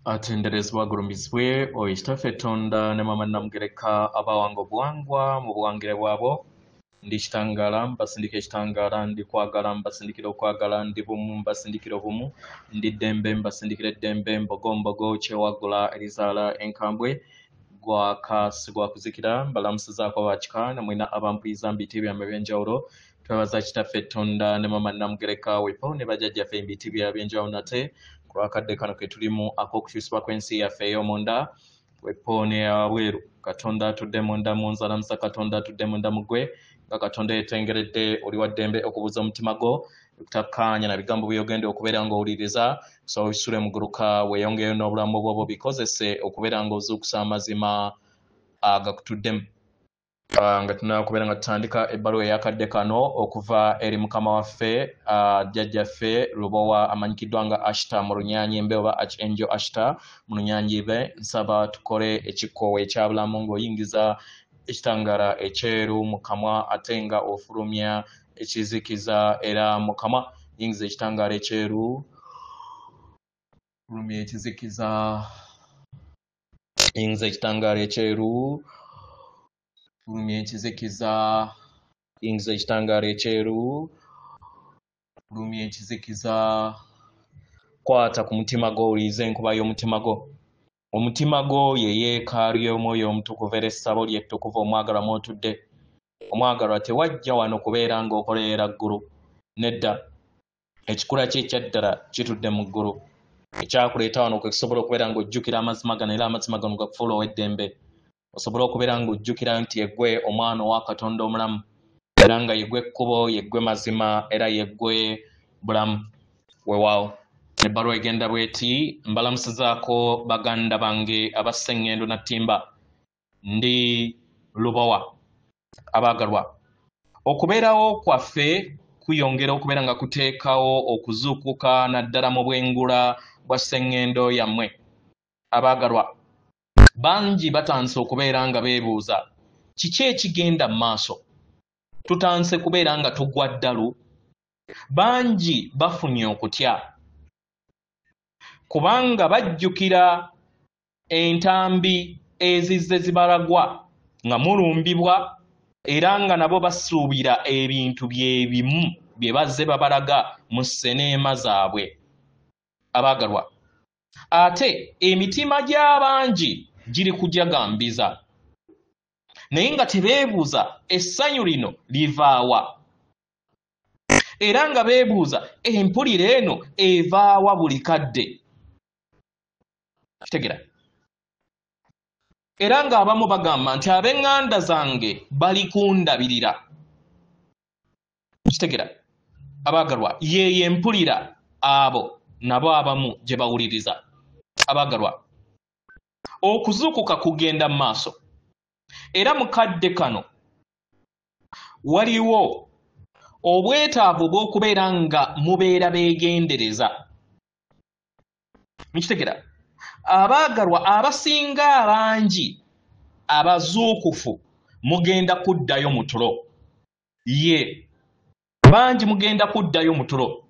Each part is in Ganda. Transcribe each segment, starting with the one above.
Atenderezebwa agulumizibwe oyo Kitaffe Tonda ne Maama Namugereka abawanga obuwangwa mu buwangire bwabwo. Ndi kitangaala mbasindika ekitangaala, ndi kwagala mbasindikira okwagala, ndi bumu mbasindikira obumu, ndi ddembe mbasindikira eddembe, mbogo mbogo kyewaggula erizaala enkambwe, gwaka si gwa kuzikira. Mbalamusizaako bakika namwena abampuliza mu biti byammwe eby'enjawulo. Twebaza Kitaffe Tonda ne Maama Namugereka wepo ne bajjajjaffe mu biti byabwe eby'enjawulo nate ku lwakadde kano ke tulimu ak'okukyusibwa kw'ensi yaffe ey'omunda wepo n'eyawabweru. Katonda atudde munda mu nze, alamusa Katonda atudde munda mu ggwe, nga Katonda yeetengeredde oli wa ddembe okubuuza omutima gwo okutakkaanya na bigambo by'ogenda okubeera ng'owuliriza. Kusaba obisule muguluka weeyongeyo n'obulamu bwo bikozese okubeera ng'ozuukusa amazima agakutuddemu. Nga tunaakubeera nga tutandika ebbaluwa ey'akadde kano okuva eri mukama waffe jjajjaffe Lubowa amanyikiddwa nga Ashita mu Lunyanyembe oba Archangel Ashita mu Lunyanyembe. Nsaba tukole ekikkowe ekyabulamu ng'oyingiza ekitangaala ekyeru mu kamwa ate nga ofulumya ekizikiza era mu kamwa. Yingiza ekitangaala ekyeru, fulumya ekizikiza, yingiza ekitangaala ekyeru, fulumya ekizikiza, yingiza ekitangaala ekyeru, fulumya ekizikiza. Kwata ku mutima gwo, owulirize enkuba y'omutima gwo. Omutima gwo ye yeekaalu y'omwoyo omutukuvu era essabo lye ttukuvu omwagalwa mw'otudde. Omwagalwa tewajja wano kubeera ng'okolerera ggulu, nedda. Ekikula kye ekyaddala kitudde mu ggulu. Ekyakuleeta wano kwe kusobola okubeera ng'ojjukira amazima gano era amazima gano gakufuula ow'eddembe. Osobola okubeera ng'ojjukira nti yeggwe omwana owa Katonda omulamu, era nga yeggwe kkubo, yeggwe mazima, era yeggwe bulamu. Weewaawo. Ebbaluwa egenda bw'eti: mbalamusizaako baganda bange abassa eŋŋendo na ttimba. Ndi Lubowa. Abaagalwa, okubeerawo kwaffe kuyongera okubeera nga kuteekawo okuzuukuka naddala mu bwengula bwa sseŋŋendo yammwe. Abaagalwa, bangi batandise okubeera nga beebuuza kiki ekigenda mu maaso. Tutandise kubeera nga tugwa ddalu. Bangi bafunye okutya kubanga bajjukira entambi ezizze zibalagwa nga mulumbibwa, era nga nabo basuubira ebintu bye bimu bye bazze babalaga mu sseneema zaabwe. Abaagalwa, ate emitima gy'abangi giri kujagambiza, naye nga tebeebuuza essanyu lino livaawa, era nga beebuuza empulira eno evaawa buli kadde. Kitegera? Era ng'abamu bagamba nti ab'eŋŋanda zange bali kundabirira. Kitegera? Abaagalwa, yeeyo empulira abo nabo abamu gye bawuliriza. Abaagalwa, okuzuukuka kugenda mu maaso, era mu kadde kano waliwo obwetaavu bw'okubeera nga mubeera beegendereza. Mukitegera? Abaagalwa, abasinga abangi abazuukufu mugenda kuddayo mu tulo. Ye bangi mugenda kuddayo mu tulo.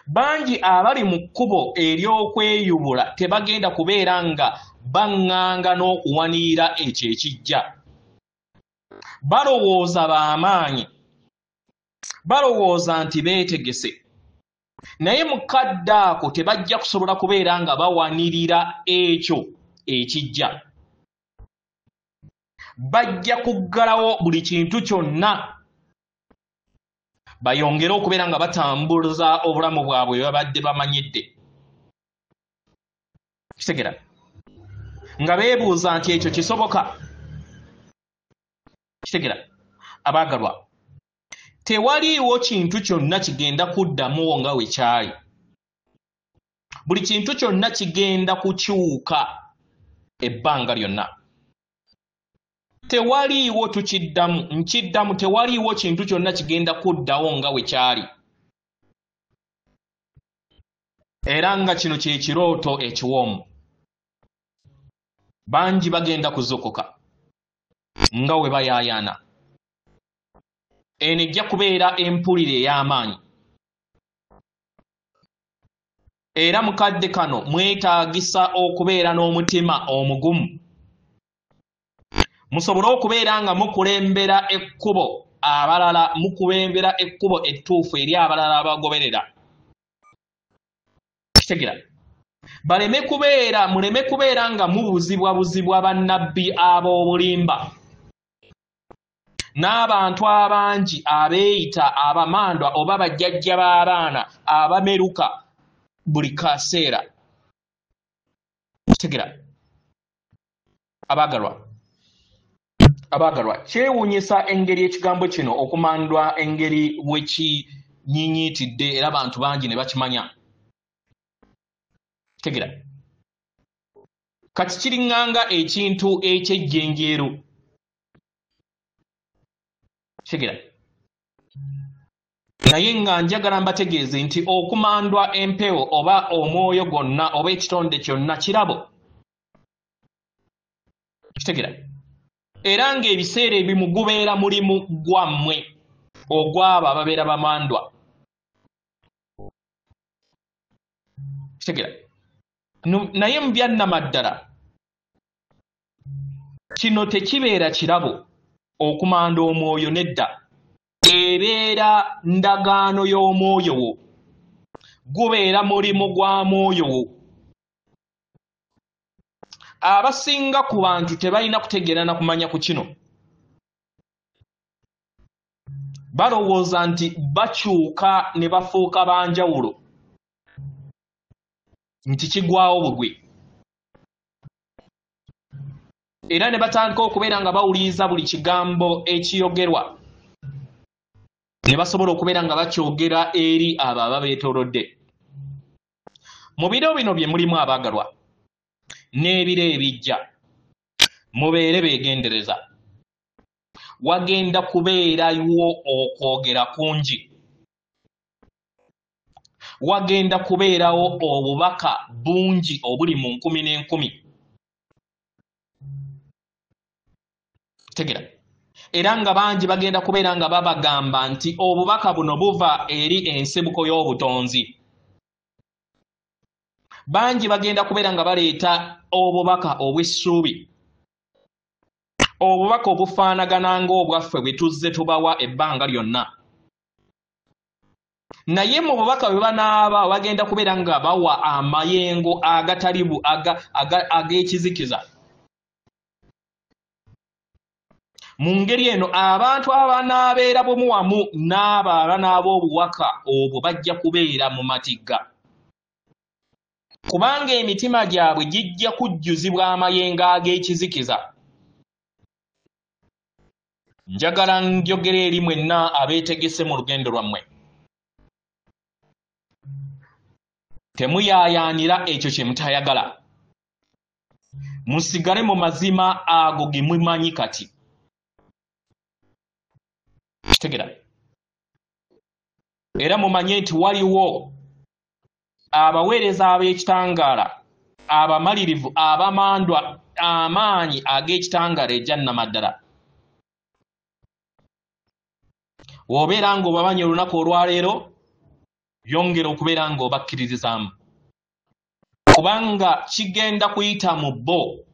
Bangi abali mu kkubo ery'okweyubula tebagenda kubeera nga baŋŋanga n'okuwanirira ekyo ekijja. Balowooza b'amaanyi, balowooza nti beetegese, naye mu kadde ako tebajja kusobola kubeera nga bawanirira ekyo ekijja. Bajja kuggalawo buli kintu kyonna bayongere okubeera nga batambuza obulamu bwabwe bwe babadde bamanyidde. Kitegera? Nga beebuuza nti ekyo kisoboka. Kitegera? Abaagalwa, tewaliiwo kintu kyonna kigenda kuddamu nga we kyali. Buli kintu kyonna kigenda kukyuka ebbanga lyonna. Tewaliiwo tukiddamu, nkiddamu, tewaliiwo kintu kyonna kigenda kuddawo nga we kyali. Era nga kino kye kirooto ekiwoomu. Bangi bagenda kuzuukuka nga we bayaayaana. Eno ejja kubeera empulira ey'amaanyi. Era mu kadde kano mwetaagisa okubeera n'omutima omugumu, musobole okubeera nga mukulembera ekkubo abalala, mukulembera ekkubo ettuufu eri abalala abagoberera. Kitegeera? Baleme kubeera, muleme kubeera nga mubuzibwabuzibwa bannabbi ab'obulimba n'abantu abangi abeeyita abamandwa oba bajjajja b'abaana abameruka buli kaseera. Kitegeera? Abaagalwa, abaagalwa, kyewuunyisa engeri ekigambo kino okumandwa engeri bwe kinyiinyiitidde era abantu bangi ne bakimanya. Kitegeera? Kati kiriŋŋanga ekintu eky'ejjenjeero. Kitegeera? Naye nga njagala mbategeeze nti okumandwa empewo oba omwoyo gwonna oba ekitonde kyonna kirabo. Kitegeera? Era ng'ebiseera ebimu gubeera mulimu gwammwe ogw'abo ababeera bamandwa. Kitegeera? Naye mu byannamaddala kino tekibeera kirabo okumanda omwoyo nedda. Ebeera ndagaano y'omwoyo wo, gubeera mulimu gwa mwoyo wo. Abasinga ku bantu tebalina kutegeera na kumanya ku kino. Balowooza nti bakyuka ne bafuuka banjawulo, nti kigwawo bugwe. Era ne batandika okubeera nga bawuliriza buli kigambo ekiyogerwa, ne basobola okubeera nga bakyogera eri abo ababeetoolodde. Mu biro bino bye mulimu abaagalwa n'ebiro ebijja, mubeere beegendereza. Wagenda kubeerawo okwogera kungi, wagenda kubeerawo obubaka bungi obuli mu nkumi n'enkumi. Tegera? Era nga bangi bagenda kubeera nga babagamba nti obubaka buno buva eri ensibuko y'obutonzi. Bangi bagenda kubeera nga baleeta obubaka obw'essuubi, obubaka obufaanagana ng'obwaffe bwe tuzze tubawa ebbanga lyonna. Naye mu bubaka bwe banaaba bagenda kubeera nga bawa amayengo agatali ag'ekizikiza. Mu ngeri eno abantu abanaabeera bumu wamu n'abo abanaaba obuwaka obwo bajja kubeera mu matigga, kubanga emitima gyabwe gijja kujjuzibwa amayengo ag'ekizikiza. Njagala njogere eri mwenna abeetegese mu lugendo lwammwe. Temuyaayaanira ekyo kye mutayagala. Musigale mu mazima ago ge mumanyi kati. Kitegera? Era mumanye nti waliwo abaweereza ab'ekitangaala abamalirivu abamandwa amaanyi ag'ekitangaala egyannamaddala. Bw'obeera ng'obamanyi olunaku olwaleero, yongera okubeera ng'obakkiririzaamu, kubanga kigenda kuyita mu bo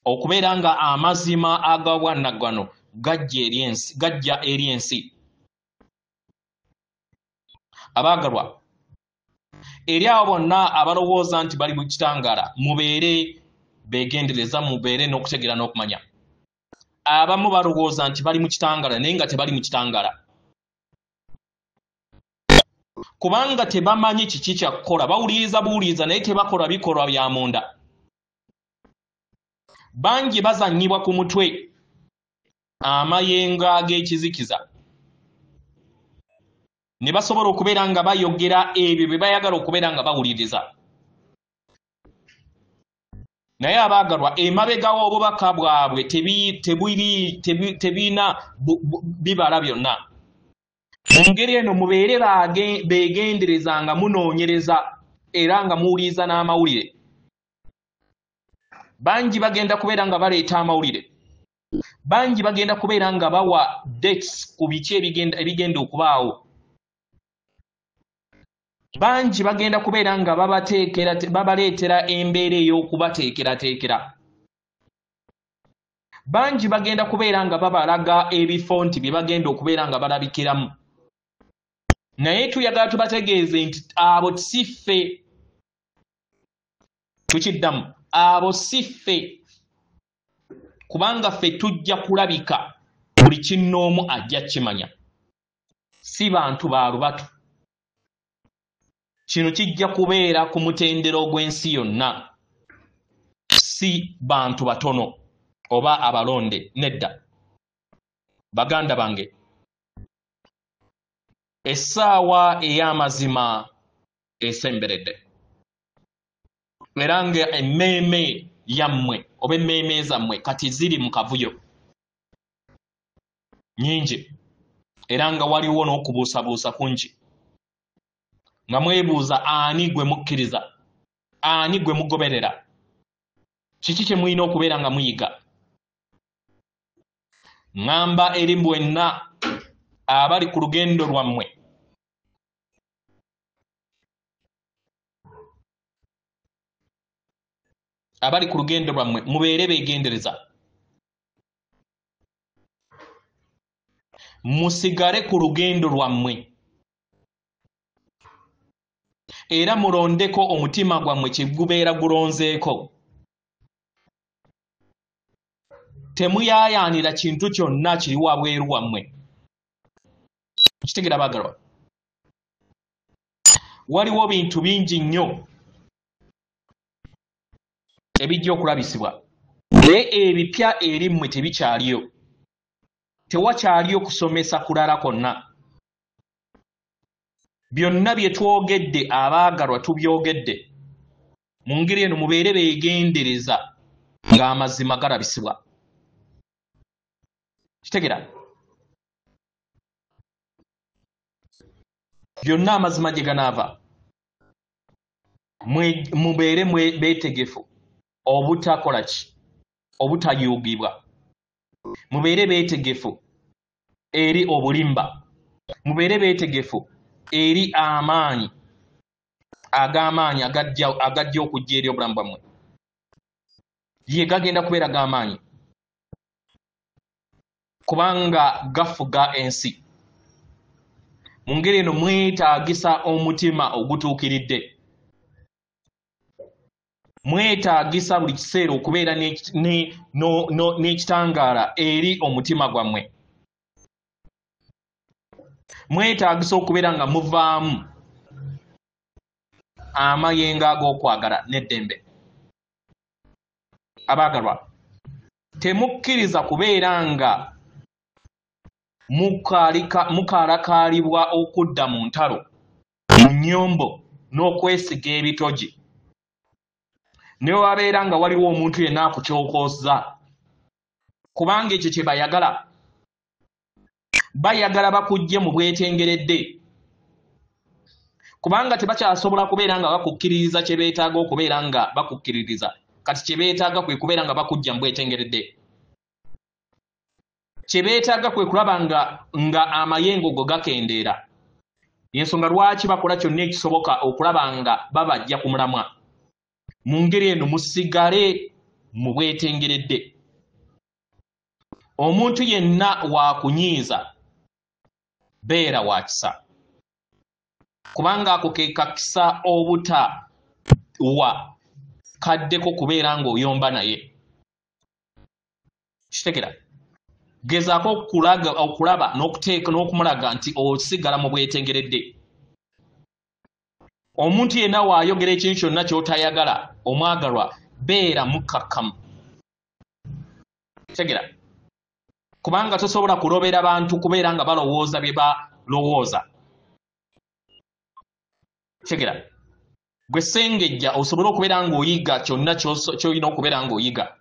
okubeera nga amazima ag'obwannaggwano gajja eri ensi. Abaagalwa, eri abo bonna abalowooza nti bali mu kitangaala, mubeere beegendereza, mubeere n'okutegeera n'okumanya. Abamu balowooza nti bali mu kitangaala naye nga tebali mu kitangaala, kubanga tebamanyi kiki kya kukola. Bawuliriza buwuliriza naye tebakola bikolwa bya munda. Bangi bazannyibwa ku mutwe amayengo ag'ekizikiza, ne basobola okubeera nga bayogera ebyo bye bayagala okubeera nga bawuliriza. Naye abaagalwa, emabega w'obubaka bwabwe tebirina bibala byonna. Mu ngeri eno mubeere beegendereza nga munoonyereza era nga muwuliriza n'amawulire. Bangi bagenda kubeera nga baleeta amawulire, bangi bagenda kubeera nga bawa dates ku biki ebigenda okubaawo. Bangi bagenda kubeera nga babaleetera embeera ey'okubateekerateekera. Bangi bagenda kubeera nga babalaga ebifo nti bye bagenda okubeera nga balabikiramu. Naye tuyagala tubategeeze nti abo si ffe. Tukiddamu, abo si ffe. Kubanga ffe tujja kulabika, buli kinnoomu ajja kimanya. Si bantu ba lubatu. Kino kijja kubeera ku mutendera ogw'ensi yonna. Si bantu batono oba abalonde, nedda. Baganda bange, essaawa ey'amazima esemberedde. Era nga emmeeme yammwe oba emmeeme zammwe kati ziri mu kavuyo nnyingi, era nga waliwo n'okubuusabuusa kungi, nga mwebuuza ani gwe mukkiriza, ani gwe mugoberera, kiki kye mulina okubeera nga muyiga. Ŋŋamba eri mwenna abali ku lugendo lwammwe, abali ku lugendo lwammwe mubeere beegendereza, musigale ku lugendo lwammwe, era mulondeko omutima gwammwe kye gubeera gulonzeeko. Temuyaayaanira kintu kyonna kiri wabweru wammwe. Kitegeera baagalwa? Waliwo bintu bingi nnyo ebijja okulabisibwa, naye ebipya eri mmwe tebikyaliyo. Tewakyaliyo kusomesa kulala kwonna. Byonna bye twogedde abaagalwa tubyogedde. Mu ngeri eno mubeere beegendereza ng'amazima galabisibwa. Kitegeera? Byonna amazima gye ganaava, mubeere beetegefu obutakola ki, obutayugibwa. Mubeere beetegefu eri obulimba, mubeere beetegefu eri amaanyi ag'amaanyi agajja okujja eri obulamu bwammwe. Ye gagenda kubeera g'amaanyi kubanga gafuga ensi. Mu ngeri eno mwetaagisa omutima ogutuukiridde, mwetaagisa buli kiseera okubeera n'ekitangaala eri omutima gwammwe. Mwetaagisa okubeera nga muvaamu amayengo ag'okwagala n'eddembe. Abaagalwa, temukkiriza kubeera nga mukaalakaalibwa okudda mu ntalo, mu nnyombo n'okwesiga ebitogi. Ne wabeera nga waliwo omuntu yenna akukyokooza, kubanga ekyo kye bayagala. Bayagala bakujje mu bwetengeredde, kubanga tebakyasobola kubeera nga bakukkiririza kye beetaaga okubeera nga bakukkiririza. Kati kye beetaaga kwe kubeera nga bakujja mu bwetengeredde. Kye beetaaga kwe kulaba nga amayengo go gakendeera. Ensonga lwaki bakola kyonna ekisoboka okulaba nga babajja ku mulamwa. Mu ngeri eno musigale mu bwetengeredde. Omuntu yenna waakunyiiza, beera wa kisa, kubanga ako ke kakisa obutawa kaddeko kubeera ng'oyomba naye. Kitegera? Gezaako okulaba n'okuteeka n'okumulaga nti osigala mu bwetengeredde. Omuntu yenna waayogera ekintu kyonna ky'otayagala, omwagalwa, beera mukkakkamu. Kitegera? Kubanga tosobola kulobera bantu kubeera nga balowooza bye balowooza. Kitegera? Gwe sengejja osobole okubeera ng'oyiga kyonna ky'olina okubeera ng'oyiga.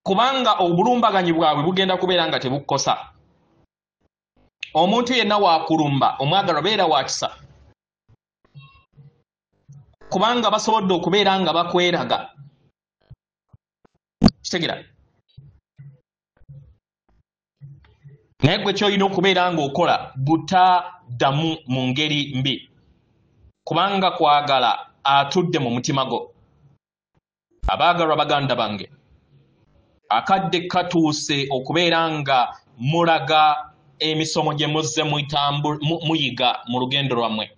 Kubanga obulumbaganyi bwabwe bugenda kubeera nga tebukkosa. Omuntu yenna waakulumba, omwagalwa, beera wa kisa, kubanga basobodde okubeera nga bakweraga. Kitegera? Naye gwe ky'olina okubeera ng'okola taddamu mu ngeri mbi, kubanga kwagala atudde mu mutima gwo. Abaagalwa baganda bange, akadde katuuse okubeera nga mulaga emisomo gye muzze muyiga mu lugendo lwammwe.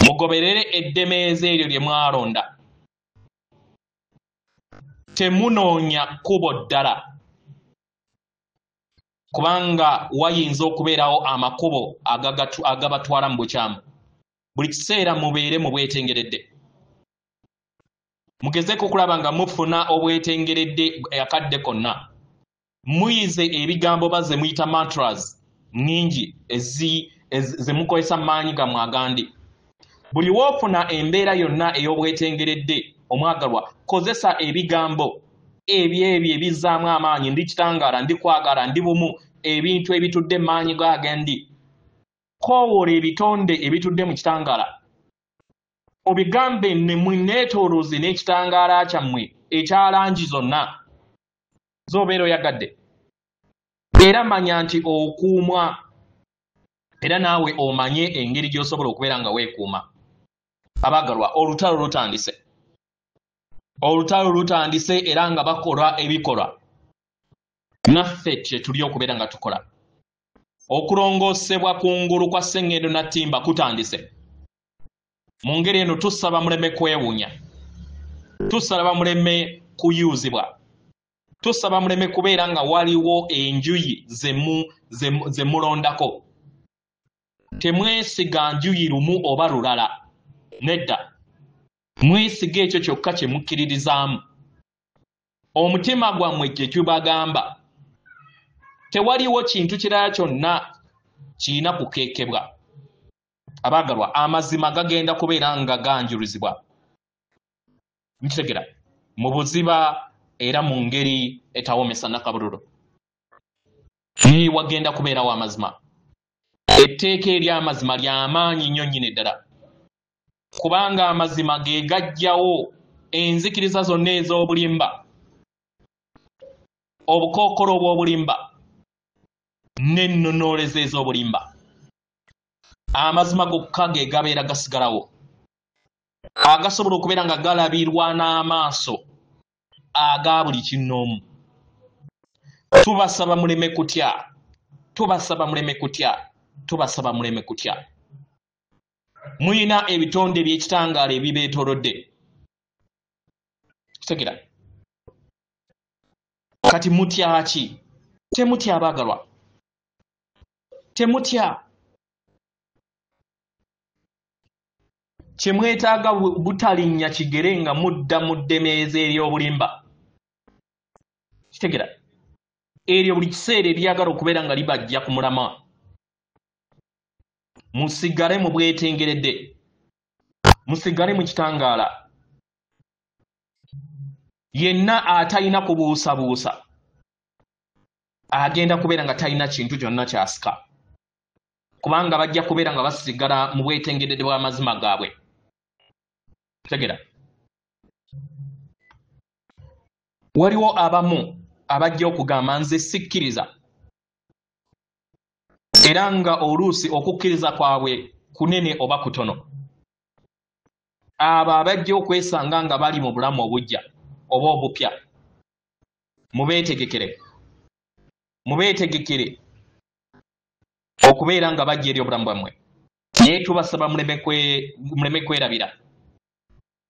Mugoberere eddemeezi eryo lye mwalonda. Temunoonya kkubo ddala, kubanga wayinza okubeerawo amakubo agabatwala mu bukyamu. Buli kiseera mubeere mu bwetengeredde, mugezeeko okulaba nga mufuna obwetengeredde akadde konna. Muyize ebigambo bazze muyita mantras nnyingi ze mukozesa mu maanyi gammwe agandi. Buli woofuna embeera yonna ey'obwetengeredde, omwagalwa, kozesa ebigambo ebyo ebizzaamu amaanyi: ndi kitangaala, ndi kwagala, ndi bumu, ebintu ebitudde mu maanyi g'agandi. Koowoola ebitonde ebitudde mu kitangaala, obigambe ne muneetoolooze n'ekitangaala kyammwe ekya langi zonna z'obeera oyagadde. Era manya nti okuumwa, era naawe omanye engeri gy'osobola okubeera nga weekuuma. Abaagalwa, olutalo lutandise, olutalo lutandise, era nga bakola ebikolwa naffe kye tuli okubeera nga tukola. Okulongoosebwa kungulu kwa Ssengendo Nattimba kutandise. Mu ngeri eno tusaba muleme kwewuunya, tusaba muleme kuyuuzibwa, tusaba muleme kubeera nga waliwo enjuyi ze mulondako. Temwesiga njuyi lumu oba lulala, nedda. Mwesiga ekyo kyokka kye mukkiririzaamu. Omutima gwammwe kye kibagamba. Tewaliwo kintu kirala kyonna kirina kukeekebwa. Abaagalwa, amazima gagenda kubeera nga ganjulizibwa, nkitegera, mu buziba era mu ngeri etawomesa nakabululu. Naye wagenda kubeerawo amazima. Etteeka ery'amazima ly'amaanyi nnyo nnyini ddala, kubanga amazima ge gajjawo enzikiriza zonna ez'obulimba, obukookolo obw'obulimba n'ennonooleza ez'obulimba. Amazima gokka ge gabeera gasigalawo, agasobola okubeera nga galabirwa n'amaaso aga buli kinnoomu. Tubasaba muleme kutya, tubasaba muleme kutya, tubasaba muleme kutya. Muyina ebitonde eby'ekitangaala ebibeetoolodde. Kitegera? Kati mutya ki? Temutya abaagalwa, temutya. Kye mwetaaga butalinnya kigere nga mudda mu ddemeezi ery'obulimba. Kitegera? Eryo buli kiseera eryagala okubeera nga libajja ku mulamwa. Musigale mu bwetengeredde, musigale mu kitangaala. Yenna atalina kubuusabuusa agenda kubeera nga talina kintu kyonna kyasika, kubanga bajja kubeera nga basigala mu bwetengeredde bw'amazima gaabwe. Kitegera? Waliwo abamu abajja okugamba nze sikkiriza, era nga oluusi okukkiriza kwabwe kunene oba kutono. Abo abajja okwesanga nga bali mu bulamu obujja oba obupya, mubeetegekere, mubeetegekere okubeera nga bajja eri obulamu bwammwe. Naye tubasaba muleme kwerabira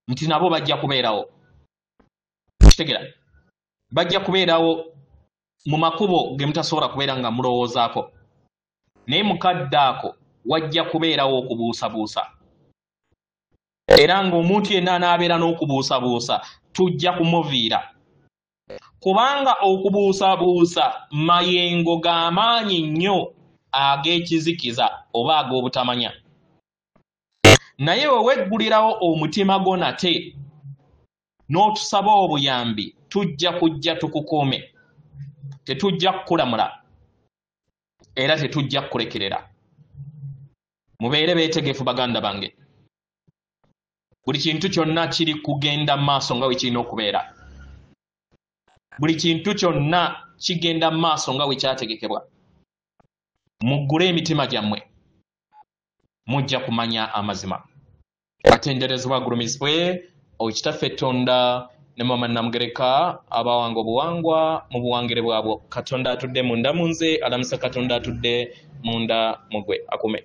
nti nabo bajja kubeerawo. Kitegera? Bajja kubeerawo mu makubo ge mutasobola kubeera nga mulowoozaako. Naye mukadde ako wajja kubeerawo okubuusabuusa, era ng'omuntu yenna anaabeera n'okubuusabuusa tujja kumuviira, kubanga okubuusabuusa mayengo g'amaanyi nnyo ag'ekizikiza oba ag'obutamanya. Naye we weggulirawo omutima gwo nate n'otusaba obuyambi, tujja kujja tukukuume, tetujja kukulamula era tetujja kukulekerera. Mubeere beetegefu baganda bange. Buli kintu kyonna kiri kugenda maaso nga bwe kirina okubeera. Buli kintu kyonna kigenda maaso nga bwe kyategekebwa. Muggule emitima gyammwe. Mujja kumanya amazima. Atenderezebwa agulumizibwe Kitaffe Tonda ne Mama Namugereka abawanga obuwangwa mu buwangire bwabwo. Katonda atudde munda mu nze alamusa Katonda atudde munda mu gwe akume.